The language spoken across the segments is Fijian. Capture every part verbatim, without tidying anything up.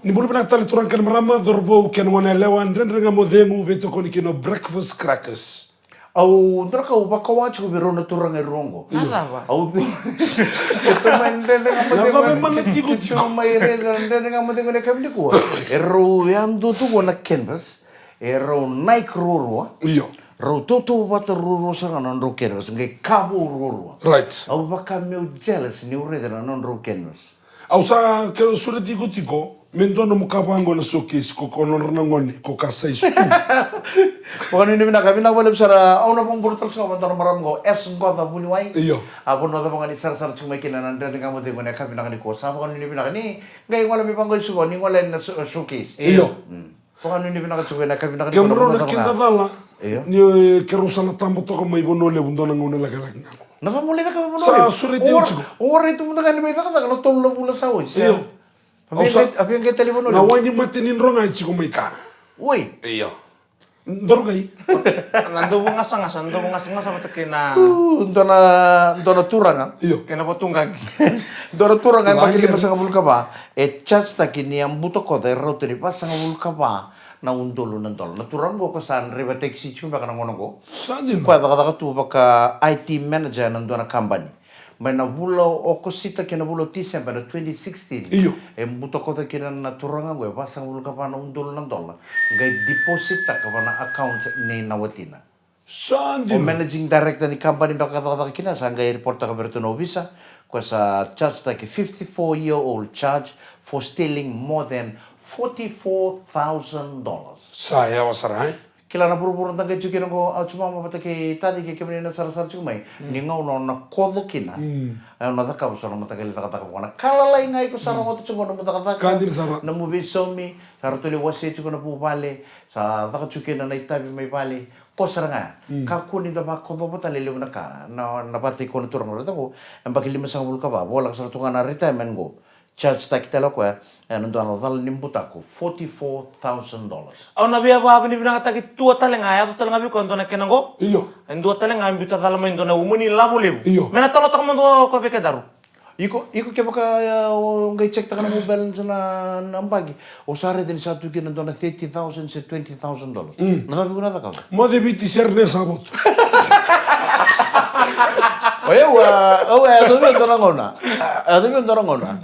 Ni bula vinaka tale turaga kei na marama, cauravou kei na goneyalewa, Dredre Ga Mo Cegu, veitokoni kina o Breakfast Crackers. Au dua na ka au vakawa tiko vei rau na turaga e rua oqo. Na cava? Au tu. E tu mai Dredre Ga Mo Cegu. Na cava e mana tiko tiko? Tu mai Dredre Ga Mo Cegu ena yakavi nikua. E rau yadua tu qo na canvas. E rau Nike ruarua. Io. Rau tautauvata ruarua sara ga na nodrau canvas, qai ka vou ruarua. Right. Au vaka meu jealous niu raica na nodrau canvas. Au sa kere sureti iko tiko me dua nomu ka vaqo na showcase, ko, ko nodra na gone, ko ka size two. Vakanuinui vinaka, vinaka vakalevu sara. Au na vakabula tale tiko ga vua na marama qo, S Qoca Vuniwai. Io. A vanua cava ga ni sarasara tiko mai kina na Dredre Ga Mo Cegu ena yakavi vinaka nikua. Sa vakanuinui vinaka ni qai gole mai vaqo i Suva, ni gole na show-, showcase. Io. Mm. Vakanuinui vinaka tiko ena yakavi vinaka nikua. Kemudrau na kidacala. Io. Ni, e, keirau sa na tabo toka mai Vanua Levu dua na gauna lakelake ga. Na cava mo lai cakava Vanua Levu? Sa sureti au tiko. O warai tu mada ga ni mai cakacaka na tolu na vula sa oti. Io. A via qai, a via qai tale Vanua Levu. Na wainimate ni Drogai tiko mai Kana. Oi. Io. Drogai. Na dau vagasagasa, na dau vagasagasa vata kei na. Dua na, dua na turaga. Io. Kei na vatugaqi. Dua na turaga e yabaki limasagavulu ka va. E charge-taki ni a butakoca e rauta ni vasagavulu ka va na udolu na dola. Na turaga qo ko sa draiva taxi tiko beka na gauna qo. Sa dina. Koya e cakacaka tu vaka I T manager ena dua na kabani. Mai na vula o Okosita kei na vula o Tiseba na twenty sixteen. Io. E butakoca kina na turaga qo e vasagavulu ka va na udolu na dola. Qai deposit-taka va na account nei na watina. Sa dina. O managing director ni kabani beka ka cakacaka kina sa qai report-taka vei ratou na ovisa, ko sa charge-taki fifty-four year old charge for stealing more than forty-four thousand dollars. Sa yawa sara, e? Kila na vuravura da qai tiko kina qo, au tiko mama vata kei taci kei kemuni na sarasara tiko mai. Mm. Ni gauna o na koco kina. Mm. Au na cakava so na mataqali cakacaka vaka na ka lalai ga iko sa rogoca tiko qo na mu cakacaka. Ka dina sara. Na mu veisaumi, sa ratou lai wasea tiko na vuvale, sa caka tiko kina na itavi mai vale. Ko sara ga. Mm. Kakua ni da vakocova tale e levu na ka. Na, na vata iko na turaga rau cako. E baki limasagavulu ka va. Volaka sara tu ga na retirement qo. Charge-taki tale o koya. E na dua na cala ni butako. Forty-four thousand dollars. Au na via vakavinavinakataki tua tale ga. Yaco tale ga vei koya dua na kena qo. Io. E dua tale ga e biuta cala mai dua na umani lavo levu. Io. Me na talotaka mada o koya vei kedaru. Iko, iko kevaka, e, o qai check-taka na nomu balance na, na baqe. O sa raica ni sa tu kina dua na thirty thousand se twenty thousand dollars. Mm. Na cava iko na cakava? Moce Viti, sere ne sa votu. O yau, a, au, e, yaco vei au dua na gauna. A, yaco vei au dua na gauna.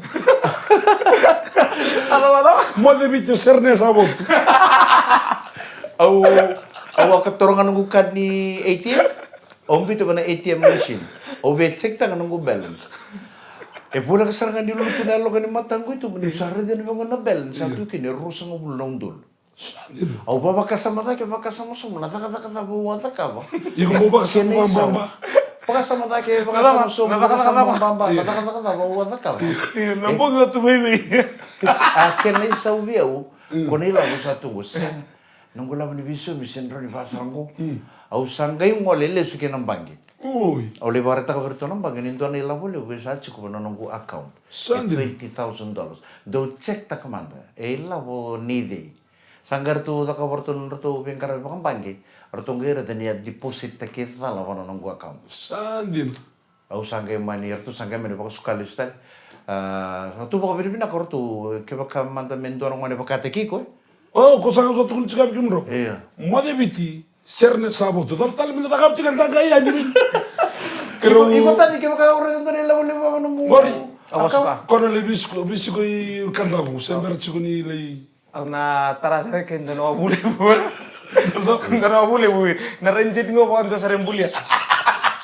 Moce Viti, sere ne sa votu. Au, au a katoro ga noqu card ni A T M. Au biuta va na A T M machine. Au via check-taka noqu balance. E voleka sara ga ni lutu na yaloka ni mataqu i tuba niu sa raica ni vaqo na balance sa tu kina e ruasagavulu na udolu. Sa dina. Au vavakasama cake, vakasama sobu na cakacaka cava au a cakava. Iko mo vakasama vababa. Vakasama cake, vakasama sobu, vakasama baba, na cakacaka cava au a cakava. Io, na bogi o tu mai vei. A kena isau vei au, ko na ilavo sa tu qo, sega. Noqu lavo ni veisaumi se drau ni vaka sara qo. Mm. Au sa qai gole lesu ki na baqe. Oi. Au lai vakaraitaka vei iratou na baqe ni dua na ilavo levu e sa tiko va na noqu account. Sa dina. E twenty thousand dollars. Dou check-taka mada. E ilavo nei cei. Sa qai ratou cakava ratou nodratou veiqaravi vakabaqe. Ratou qai raica ni a deposit-taki cala va na noqu account. Sa dina. Au sa qai mani, ratou sa qai mani vakasuka lesu tale. A, ratou vakavinavinaka ratou, kevaka mada me dua na gone vakataki iko, e? O, ko sa qai sa tukuni tiko vei kemudrau. Io. Moce Viti, sere ne sa votu. Cava tale me na cakava tiko e daqa yani vei. Keirau iko, iko tani kevaka o raica dua na ilavo levu vaka nomu. Qori. Au vakasuka. Ko na lai veisiko, veisiko i Kadavu, se bera tiko ni lai Au na tara sara ke dua na wavu levu. Dua na wavu levu. Na Ranger qo vakadua sara e bulia.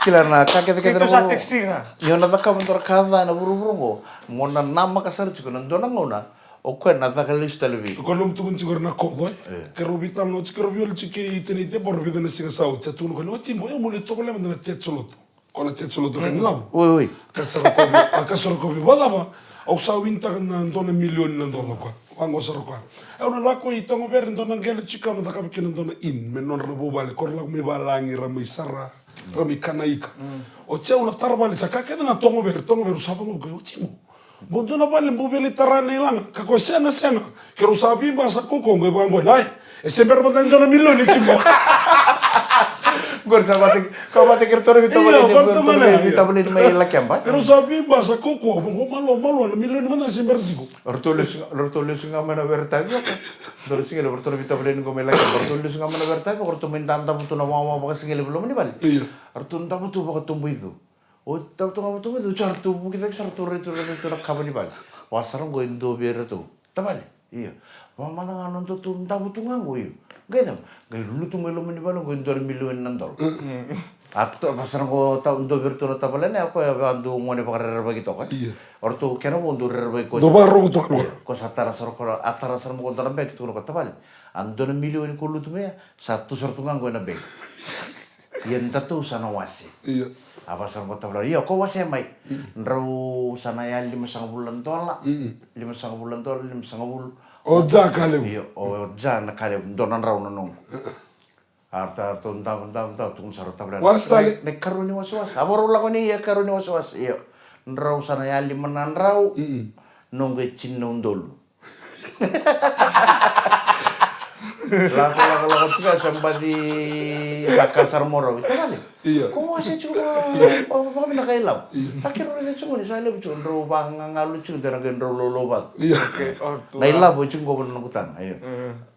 Kila na ka kece kece na wavu. Keitou sa taxi ga. Ni o na cakava dua na ka ca ena vuravura qo, mo na namaka sara tiko na dua na gauna o koya na caka lesu tale vei iko. Ko na nomu tukuni tiko na koco, e? Io. Keirau veitalanoa tiko, keirau veiwali tiko kei Tenei Teboro vica na siga sa oti. A tukuna o koya, oti qo, io, mo lai tovolea mada na Tetsuloto. Ko na Tetsuloto kei na lavo. Oi, oi. Ka sa rokovi, a ka sa rokovi. Vakacava, au sa win-taka na dua na milioni na dola koya. Vaqo sa rokovi. Au na lako i Togovere, dua na qele tiko au na cakava kina dua na inn. Me nodra na vuvale, ko ra lako mai valagi, ra mai sara, ra mai kana ika. Oti au na tara vale, sa ka kece ga Togovere, Togovere, au sa vaqo, oti mo. Mo dua na vale, mo via lai tara na ilaga. Ka ko sega, sega. Keirau sa veibasai koya qo, e vaqo, nai. E se bera mada ni dua na milioni tiko. Ko sa vata, ko vata kei ratou na veitavaleni, veitavaleni mai Lakeba. Era sa vei basa koko, ko malo malo na milioni mada se bera tiko. Ratou lesu, ratou lesu ga mai na were tavi oka. Dou lesu ga ratou na veitavaleni ko mai Lakeba. Ratou lesu ga mai na were tavi oka, ratou mai dadavu tu na wawa vakasigalevu loma ni vale. Ratou davu tu vakatoboicu. O davu tu ga vakatoboicu, sa ratou vuki cake, sa ratou rai tu, rai tu na kava ni vale. Wa sara oqo e dua vei iratou. Tavale. Io. Vakamada ga nodatou davu tu ga qo, io. Qai cava? Qai lutu mai loma ni vale qo e dua na milioni na dola. A to, va sara qo ta, dua vei iratou na tavale na, o koya via dua gone vakarerevaki toka. Io. O ratou kena vo dau rerevaki koya. Dau vakarogo toka. Io. Ko sa tara sara ko, a tara sara mo ko dua na beki tukuna ko tavale. A dua na milioni ko lutu mai ya, sa tu sara tu ga qo ena beki. Ia datou sa na wase. Io. A va sara mo tavale. Io, ko wase mai. Drau sa na ya limasagavulu na dola. Limasagavulu na dola, limasagavulu. O ja ka levu. Io, o ja na ka levu, dua na drau na noqu. A ratou, ratou davu, davu, davu, tukuna sara o tavale. Wase tale. Na ikarua ni wasewase. A vakarau lako ni ikarua ni wasewase. Io. Drau sa na ya lima na drau. Noqu e tini na udolu. Lako, lako, lako tiko sa baci haka sara mo rau. Tavale. Io. Ko wase tiko vakavinaka ilavo. Sa keirau raica tiko ni sa levu tiko drau vagagalu tiko dera qai drau loulou vatu. Io. Na ilavo tiko qo vana noqu taga. Io.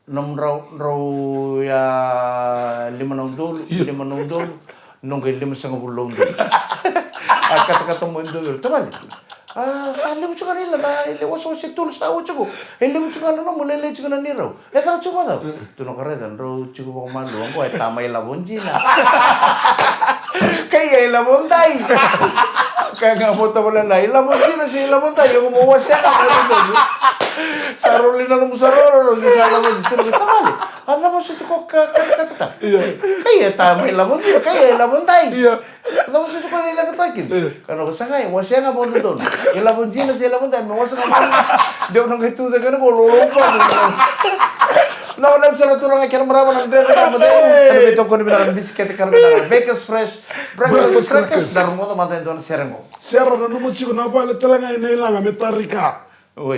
Nomu drau, drau ya lima na udolu, lima na udolu, noqu e limasagavulu na udolu. A katakata mo e dua vei ira, tavale. A sa levu tiko na ila na ile wasewase tolu sa oti qo. E levu tiko na nomu, lailai tiko na neirau. E cava tiko vakacava? Tukuna ko raica, drau tiko vakamalua qo e ta mai ilavo dina. Kai e ilavo dai. Kaya ga mo tavale na ilavo dina se ilavo dai, o mo wasea ga mo dodonu. Sa roli na nomu sa roro, ni sa ilavo dina, tukuna ko tavale. A cava soti ko ka, ka, ka, ka, ka. Kai e ta mai ilavo dina, kai e ilavo dai. A cava soti ko ni leqa toka kina. Ka na ko sa qai, wasea ga mo dodonu. Ilavo dina se ilavo dai, me wasea ga mo. Deu na qai tu cake na ko lolo ko. Na wale sara tu na ga kena marama na dreva na mate. Kana me tokoni vinaka na bisikete, kana me na Bakers Fresh. Breakfast crackers, da rogoca mada e dua na sere qo. Sere na nomu tiko na vale tale ga ena ilaga me tarika. Oi.